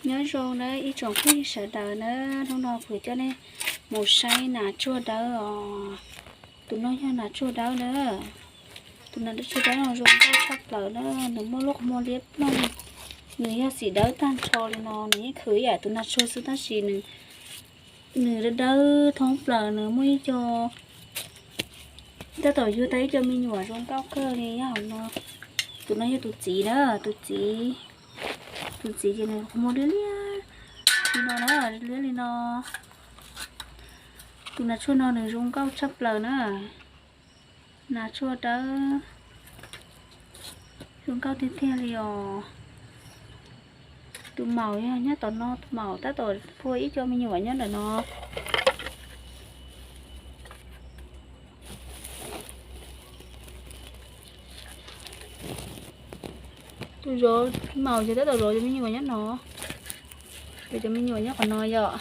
Nyob zoo na ib tsoom phooj ywg sawv daws na, hnub no kuv coj nej mus saib nas tsuag dawb os. Tus no yog nas tsuag dawb na. Tus nas tsuag dawb no zoo nkauj tshaj plaws na, nws muaj lub qhov muag liab ploog, nws yog xim dawb tag nrho li no, nws yeej khwv ib yam tus nas tsuag xwb tab sis nws dawb dawb thoob plaws, nws muaj ib co tab tom yug tau ib co me nyuam zoo nkauj kawg li nyob hauv no. Tus no yog tus txiv na, tus txiv, tus txiv ces nws qhov muag liab liab li no na, liab li no. Tus nas tsuag no nws zoo nkauj tshaj plaws na. Nas tsuag dawb zoo nkauj tiag tiag li os. Tus maum yog nyob tom no, tus maum tab tom phua ib co me nyuam nyob ntawm no. Tus zov maum ces tab tom zov cov me nyuam nyob no, zov cov me nyuam nyob qhov no yom.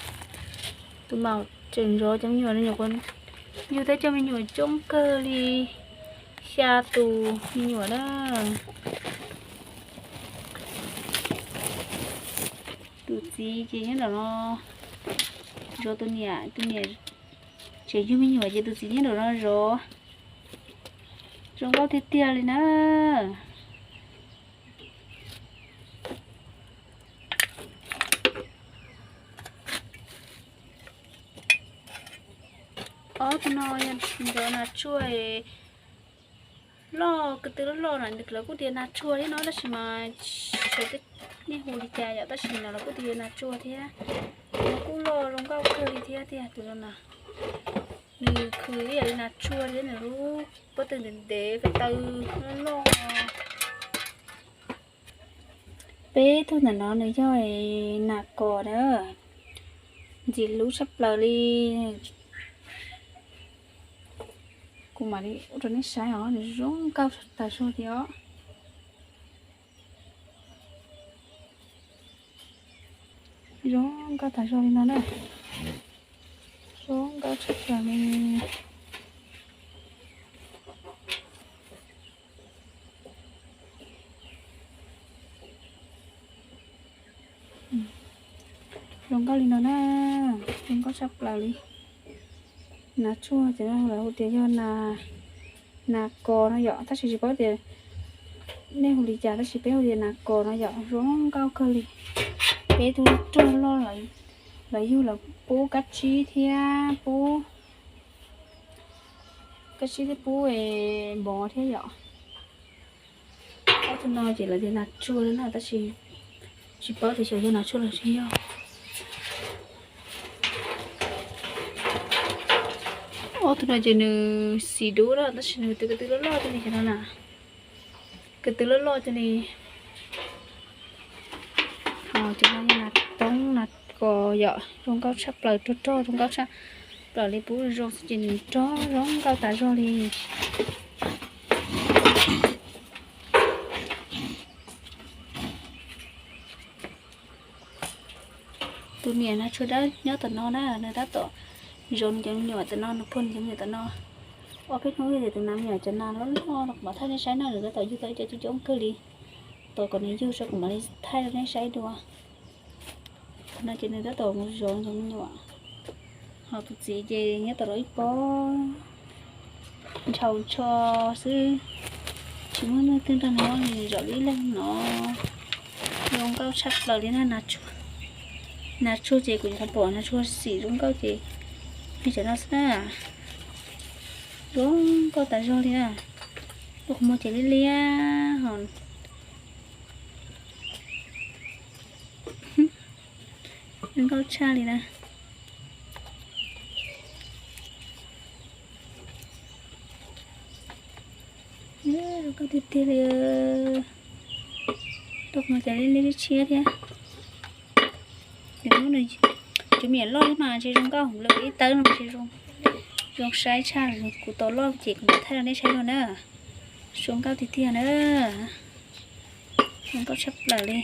Tus maum tseem zov cov me nyuam, yug tau cov me nyuam coob kawg li, xya tus me nyuam na. Tus txiv ces nyob ntawm no zov tus niam, tus niam tseem yug me nyuam ces tus txiv nyob ntawm no zov. Zoo nkauj tiag tiag li na. Ob tug no yog ntawd nas tsuag loj, ko tw loj loj na, lawv kuj tias nas tsuag thiab no tab sis mas sawv daws nej hu li cas yom, tab sis no lawv kuj tias yog nas tsuag thiab. No kuj loj zoo nkauj kawg li thiab tiag tus no na. Nws khwv ib yam li nas tsuag thiab, nws lub pob tw ntev ntev, ko taw loj loj. Peb tug ntawm no nws yog nas kos na, ntxim hlub tshaj plaws li. Kuv mam li ua rau nej saib os, nws zoo nkauj tag zog li os. Zoo nkauj tag zog li no na. Zoo nkauj tshaj plaws li. Zoo nkauj li no na, zoo nkauj tshaj plaws li. Nas tsuag ces lawv hu tias yog nas kos no yom, tab sis tsis paub tias nej hu li cas, tab sis peb hu tias nas kos no yom, zoo nkauj kawg li. Peb tug rog loj, lawv yug lawv pub kab tsib thiab, pub kab tsib thiab pub mov thiab yom. Ob tug no ces lawv tias nas tsuag na, tab sis tsis paub tias xyov yog nas tsuag los tsis yog. Ob tug no ces nws xim dub na, tab sis nws tus ko tw loj loj tiag li no na. Ko tw loj loj tiag li. Ho cov no yog nas toob nas kos yom, zoo nkauj tshaj plaws, rog rog zoo nkauj tshaj plaws li, pub zoo xwb ces nws rog zoo nkauj tas zog li. Tus niam nas tsuag dawb nyob tom no na, nws tab tom zov nws cov me nyuam tom no, nws phua nws cov me nyuam tom no. Ob peb hnub yog tias tus nas me nyuam cov nas loj loj no kuv mam thaij nej saib na, nws tab tom yug tau ib co coob coob kawg li. Tos kom nws yug tso kuv mam li thaij rau nej saib dua. No ces nws tab tom mus zov nws cov me nyuam. Ho tus txiv ces nyob tom lawv ib pob ntshaus ntsho xwb, tsis muaj neeg twg nrog nws, nws zov ib leeg no. Zoo nkauj tshaj plaws li na. Nas tsuag ces kuv nyuam qhuav pom nas tsuag xim zoo nkauj ces nws cov no xwb na. Zoo nkauj tas zog li na. Lub qhov muag ces liab liab ho zoo nkauj tshaj li na. Zoo nkauj tiag tiag li. Lub qhov muag ces liab liab tshiab thiab. Cov me nyuam loj thiab mas ntshe zoo nkauj, lawv ib tawb no ntshe zoo saib tshaj. Kuv tos loj ces kuv mam thaij rau nej saib dua na. Zoo nkauj tiag tiag na. Zoo nkauj tshaj plaws li.